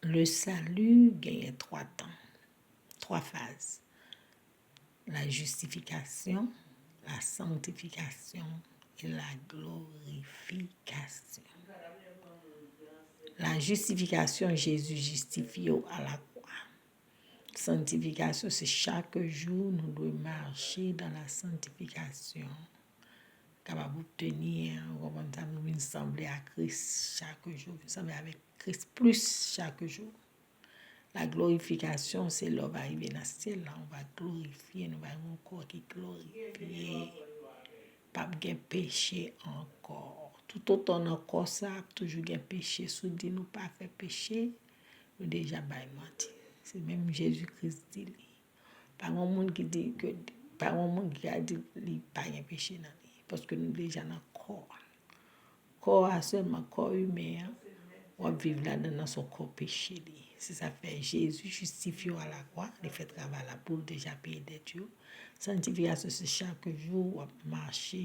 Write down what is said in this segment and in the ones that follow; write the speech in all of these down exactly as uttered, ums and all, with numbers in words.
Le salut genyen twa tan, twa faz. La justification, la sanctification et la glorification. La justification, Jezi jistifye w alakwa. Sanktifikasyon, se chak jou nou dwe mache dans la sanctification. Kapab obtenir, ou konprann sa, nou vin sanble a Kris chak jou, vin sanble avèk Kris plis chak jou. La glorification, se lè w va rive nan syèl la, ou va glorifye, nou va gen yon kò ki glorifye, p ap gen peche ankò. Toutotan nan kò sa, ap toujou gen peche. Si w di nou pa fè peche, nou deja bay manti. Se menm Jezi Kris di li. Pa gen moun ki di ke, pa gen moun ki ka di li pa gen peche nan li, paske nou deja nan kò a. Kò a sèlman, kò imen an, w ap viv ladan nan, se yon kò peche li. Se sa k fè Jezi jistifye w alakwa, li fè travay la pou l, deja peye dèt yo. Sanktifikasyon, se chak jou w ap mache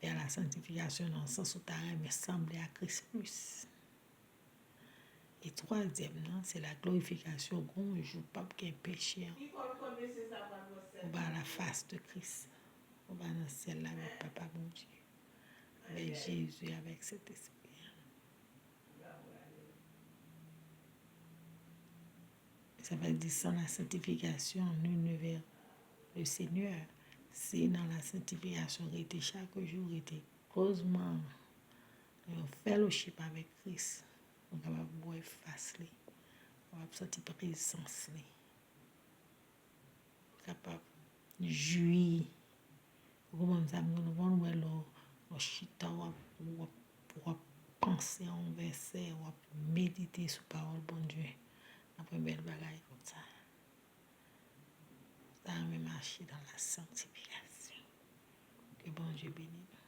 vè la sanktifikasyon, nan sans ou ta renmen sanble a Kris plis. E twazyèm nan, se la glorifikasyon, gon jou p ap gen peche an. Ou va la fas de Kris. Ou va nan syèl la avèk Papa Bondye, avèk Jezi, avèk Sentespri an. Sa vle di, sans la sanctification, nul ne verra le Seigneur. Se nan la sanktifikasyon, rete chak jou, rete klozman nan yon fellowship avèk Kris, ou kapab wè fas li, ou kapab santi prezans li, ou kapab jwi. Ou konprann sa m di w, nou konn wè lè w, lè w chita, w ap, w ap, w ap panse a yon vèsè, w ap medite sou pawòl Bondye. N ap wè bèl bagay konsa. Sa renmen mache dans la sanctification. Ke Bondye beni nou.